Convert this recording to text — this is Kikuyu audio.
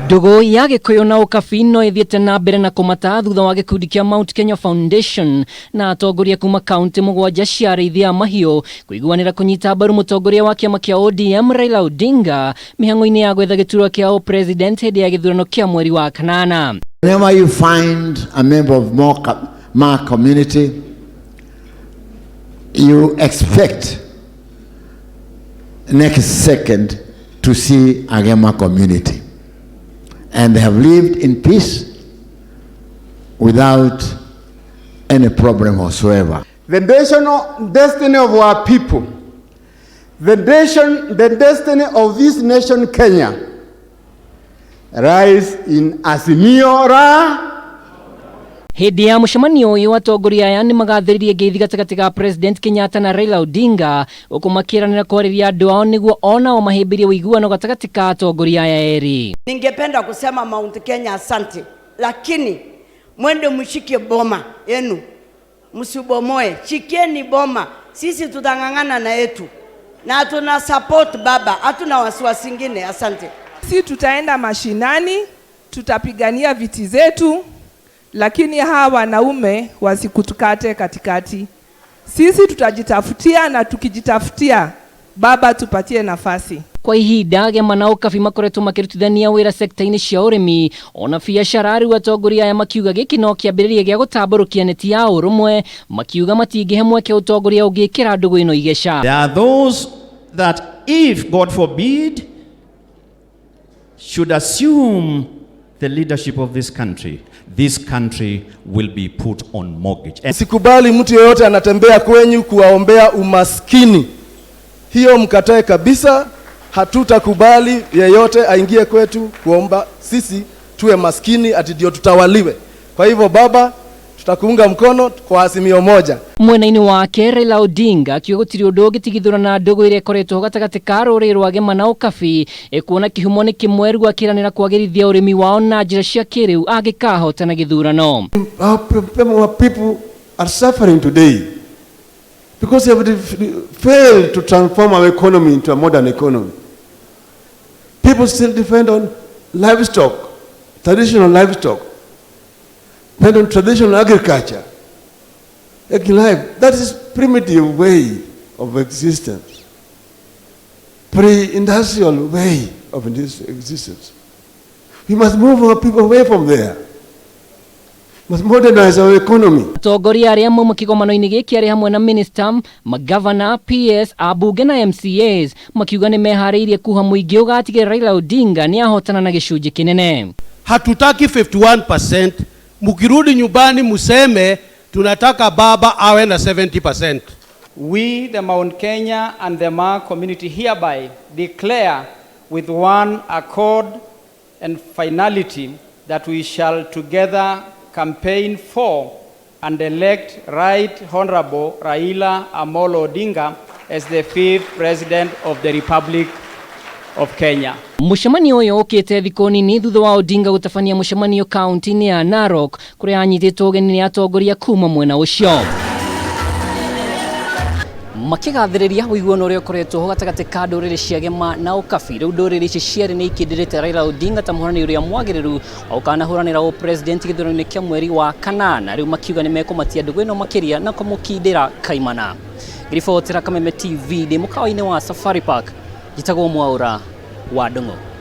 Ndũgũ ya Gĩkũyũ na Ũkabi no ĩthiĩte na mbere na kũmata thutha wa gĩkundi kĩa Mount Kenya Foundation na atongoria kuma kaunti mũgwanja cia arĩithia a mahiũ kũiguanĩra kũnyita mbaru mũtongoria wa kĩama kĩa ODM Raila Odinga mĩhang'o-inĩ ya gwetha gĩturwa kĩa ũpresident hĩndĩ ya gĩthurano kĩa mweri wa kanana. Whenever you find a member of my community, you expect next second to see a Gema community. And they have lived in peace without any problem whatsoever. The national destiny of our people, the destiny of this nation, Kenya, lies in Azimio la Hĩndĩ ya mũcemanio ũyũ, atongoria aya nĩ magathĩrĩrie ngeithi gatagatĩ ga President Kenyatta na Raila Odinga, gũkũ makĩranĩra kwarĩria andũ ao nĩguo onao mahĩmbĩrie ũiguano gatagatĩ ka atongoria aya erĩ. Ningependa kusema Mount Kenya asante, lakini mwende mshike boma yenu, msibomoe, shikieni boma. Sisi tutang'ang'ana na yetu na tuna support baba, hatuna wasiwasi ingine. Asante. Si tutaenda mashinani, tutapigania viti zetu, lakini hawa wanaume wasikutukate katikati. Sisi tutajitafutia na tukijitafutia, baba tupatie nafasi. Kwa ihinda Gema na Ũkabi makoretwo makĩrutithania wĩra sekta-inĩ cia ũrĩmi ona biacara. Rĩu atongoria aya makiuga gĩkĩ no kĩambĩrĩria gĩa gũtambũrũkia neti ya ũrũmwe, makiuga matingĩhe mweke ũtongoria ũngĩkĩra ndũgũ ĩno igeca. There are those that, if God forbid, should assume the leadership of this country will be put on mortgage. And Sikubali mtu yeyote anatembea kwenyu kuwaombea umaskini. Hiyo mkatae kabisa. Hatutakubali yeyote aingie kwetu kuomba sisi tuwe maskini ati ndio tutawaliwe. Kwa hivyo baba, tutakuunga mkono kwa azimio moja. Mwena-inĩ wake, Raila Odinga akiuga gũtirĩ ũndũ ũngĩtigithũrana ndũgũ ĩrĩa ĩkoretwo gatagatĩ ka rũrĩrĩ rwa Gema na Ũkabi, kuona kĩhumo nĩ kĩmwe, rĩu akĩranĩra kwagĩrithia ũrĩmi wao na njĩra cia kĩrĩu angĩkahotana gĩthurano. Our people are suffering today because they have failed to transform our economy into a modern economy. People still depend on livestock, traditional livestock, depend on traditional agriculture. Life, that is primitive way of existence, pre-industrial way of existence. We must move our people away from there. We must modernize our economy. Atongoria arĩa mauma kĩgomano-inĩ gĩkĩ arĩ hamwe na minister, magavana, PS, ambunge na MCAs makiuga nĩ meharĩirie kuha mũingĩ ũgatigĩrĩra Raila Odinga nĩ ahotana na gĩcunjĩ kĩnene. Hatutaki 51%. Mkirudi nyumbani museme tunataka baba awe na 70%. We, the Mount Kenya and the Maa community, hereby declare with one accord and finality that we shall together campaign for and elect Right Honorable Raila Amolo Odinga as the fifth President of the Republic of Kenya. Mũcemanio ũyũ ũkĩte thikũ nini thutha wa Odinga gũtabania mũcemanio kaunti-inĩ ya Narok, kũrĩa anyitĩtwo ũgeni nĩ atongoria kuma mwena ũcio, makĩgathĩrĩria ũiguano ũrĩa ũkoretwo ho gatagatĩ ka ndũrĩrĩ cia Gema na Ũkabi. Rĩu ndũrĩrĩ ici cierĩ nĩ ikĩndĩrĩte Raila Odinga ta mũhũrani ũrĩa mwagĩrĩru wa gũkanahũranĩra ũpresident gĩthurano-inĩ kĩa mweri wa kanana. Rĩu makiuga nĩ mekũmatia ndũgũ ĩno makĩria na kũmũkindĩra kaimana. Ngĩribotera Kameme TV ndĩ mũkawa-inĩ wa Safari Park, njĩtagwo Mwaũra wa Ndung'u.